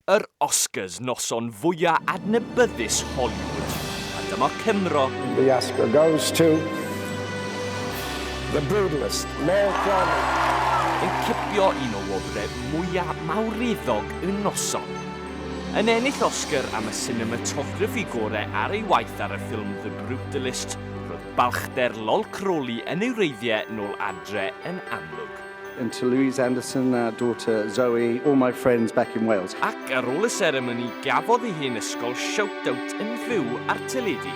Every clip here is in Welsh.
Yr Oscars, noson fwya adnabyddus Hollywood. A dyma Cymro. The Oscar goes to The Brutalist, Lol Crawley. Yn cipio un o wobrau mwya mawreddog y noson. Yn ennill Oscar am y cinematography gore ar ei waith ar y ffilm The Brutalist, roedd balchder Lol Crawley yn ei wreiddiau nôl adre yn amlwg. And to Louise Anderson, our daughter Zoe, all my friends back in Wales. Ac ar ôl y seremoni gafodd ei hen ysgol shout-out yn fyw ar teledu.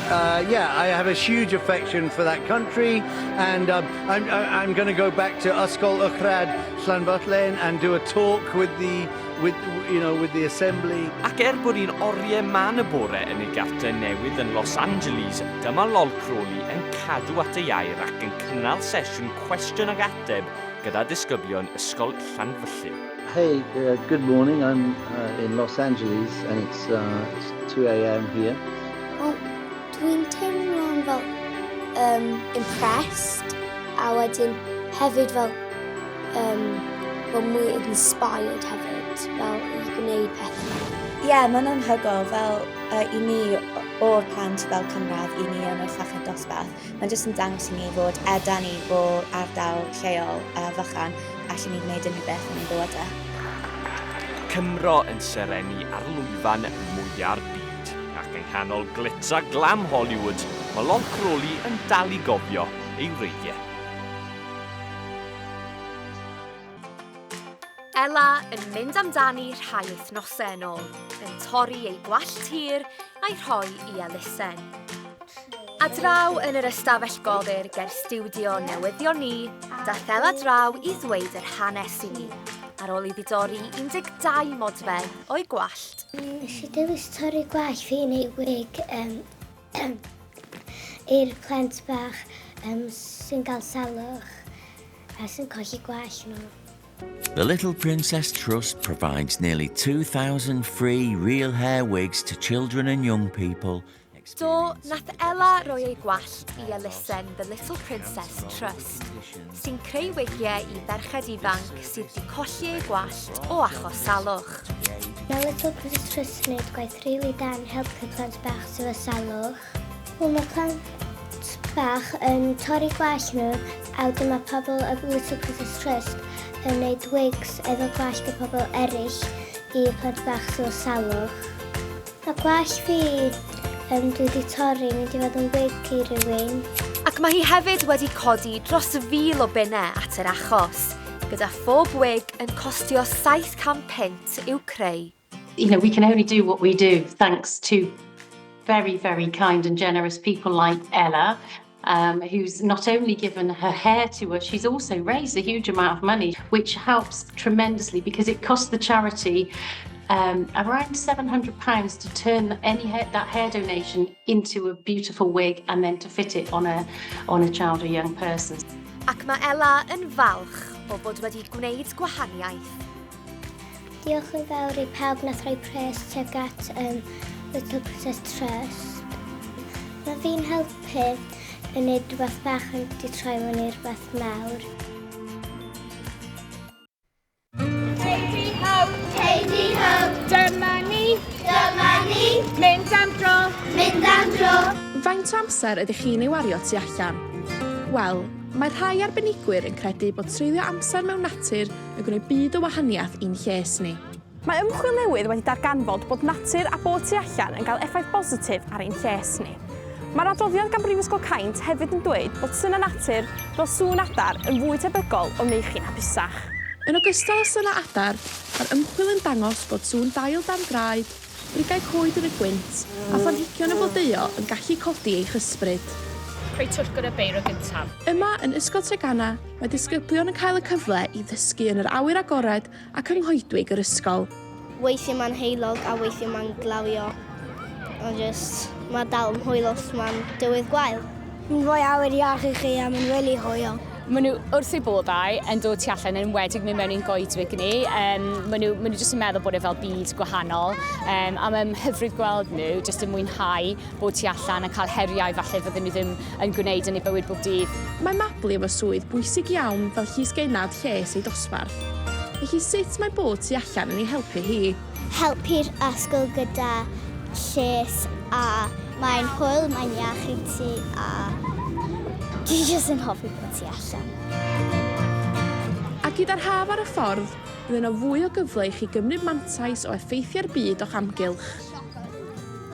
Uh, yeah, I have a huge affection for that country, and um, I'm, I'm going to go back to Ysgol Uwchradd Llanfyllin and do a talk with the, with, you know, with the assembly. Ac er bod hi'n oriau man y bore yn ei gartre newydd yn Los Angeles, dyma Lol Crawley yn cadw at ei air ac yn cynnal sesiwn cwestiwn ag ateb gyda disgyblion Ysgol Llanfyllin. Hey, uh, good morning. I'm uh, in Los Angeles and it's, uh, it's 2 a.m. here. Wel, dwi'n teimlo'n fel um, impressed a wedyn hefyd fel um, fel mwy inspired hefyd fel i gwneud pethau. Ie, yeah, mae'n anhygoel fel uh, i ni o'r plant fel cynradd i ni yn y chweched dosbarth. Mae'n jyst yn dangos i ni fod er da ni o ardal lleol uh, fychan, allan ni wneud unrhyw beth yn ein bywydau. Cymro yn serennu ar lwyfan mwya'r byd. Ac yng nghanol glitz a glam Hollywood, mae Lol Crawley yn dal i gofio ei wreiddiau. Ela yn mynd amdani rhai wythnosau yn ôl, yn torri ei gwallt hir a'i rhoi i elusen. A draw yn yr ystafell golur ger stiwdio newyddion ni, dath Ela draw i ddweud yr hanes i ni, ar ôl iddi dorri 12 modfedd o'i gwallt. Nes i dewis torri gwallt fi neu wig um, i'r plant bach um, sy'n cael salwch a sy'n colli gwallt nhw. The Little Princess Trust provides nearly 2,000 free real hair wigs to children and young people. Do, nath Ela roi ei gwallt i elusen The Little Princess Trust, sy'n creu wigiau i ferched ifanc sydd wedi colli eu gwallt o achos salwch. Mae Little Princess Trust yn gwneud gwaith rili da yn helpu plant bach sydd â salwch. Wel, mae plant bach yn torri gwallt nhw a wedyn mae pobl y Little Princess Trust yn gwneud wigs efo gwallt y pobl eraill i plant bach sydd â salwch. Mae gwallt fi um, dwi wedi torri yn mynd i fod yn wig i rywun. Ac mae hi hefyd wedi codi dros fil o bunnau at yr achos, gyda phob wig yn costio 700 punt i'w creu. You know, we can only do what we do thanks to very, very kind and generous people like Ella, who's not only given her hair to us, she's also raised a huge amount of money, which helps tremendously because it costs the charity around £700 to turn any hair, that hair donation into a beautiful wig and then to fit it on a, on a child or young person. Ac mae Ela yn falch o fod wedi gwneud gwahaniaeth. Diolch yn fawr i pawb nath rhoi pres tuag at um, Little Princess Trust. Mae fi'n helpu yn neud rhywbeth bach ond di troi mewn i rhywbeth mawr. Tidy ho! Tidy ho! Dyma ni! Dyma ni! Mynd am dro! Mynd am dro! Faint o amser ydych chi'n ei wario tu allan? Wel, mae rhai arbenigwyr yn credu bod treulio amser mewn natur yn gwneud byd o wahaniaeth i'n lles ni. Mae ymchwil newydd wedi darganfod bod natur a bod tu allan yn cael effaith bositif ar ein lles ni. Mae'r adroddiad gan Brifysgol Caint hefyd yn dweud bod synau natur, fel sŵn adar, yn fwy tebygol o wneud chi'n hapusach. Yn ogystal â synau adar, mae'r ymchwil yn dangos bod sŵn dail dan draed, brigau coed yn y gwynt, a phlanhigion yn blodeuo yn gallu codi eich ysbryd. Creu twll gyda beiro gyntaf. Yma yn Ysgol Treganna, mae disgyblion yn cael y cyfle i ddysgu yn yr awyr agored ac yng nghoedwig yr ysgol. Weithiau mae'n heulog a weithiau mae'n glawio. Ond jyst, mae dal yn hwyl os mae'n dywydd gwael. Mae'n rhoi awyr iach i chi a mae'n rili hwyl. Maen nhw wrth eu boddau yn dod tu allan, yn enwedig mynd mewn i'n goedwig ni. Um, maen nhw, maen nhw jyst yn meddwl bod e fel byd gwahanol. Um, a mae'n hyfryd gweld nhw jyst yn mwynhau bod tu allan a cael heriau falle fydden nhw ddim yn gwneud yn eu bywyd bob dydd. Mae Mabli efo swydd bwysig iawn fel llysgennad lles ei dosbarth. Felly sut mae bod tu allan yn ei helpu hi? Helpu'r ysgol gyda lles a mae'n hwyl, mae'n iach i ti a dwi jyst yn hoffi bod tu allan. A gyda'r haf ar y ffordd, bydd yna fwy o gyfle i chi gymryd mantais o effeithiau'r byd o'ch amgylch.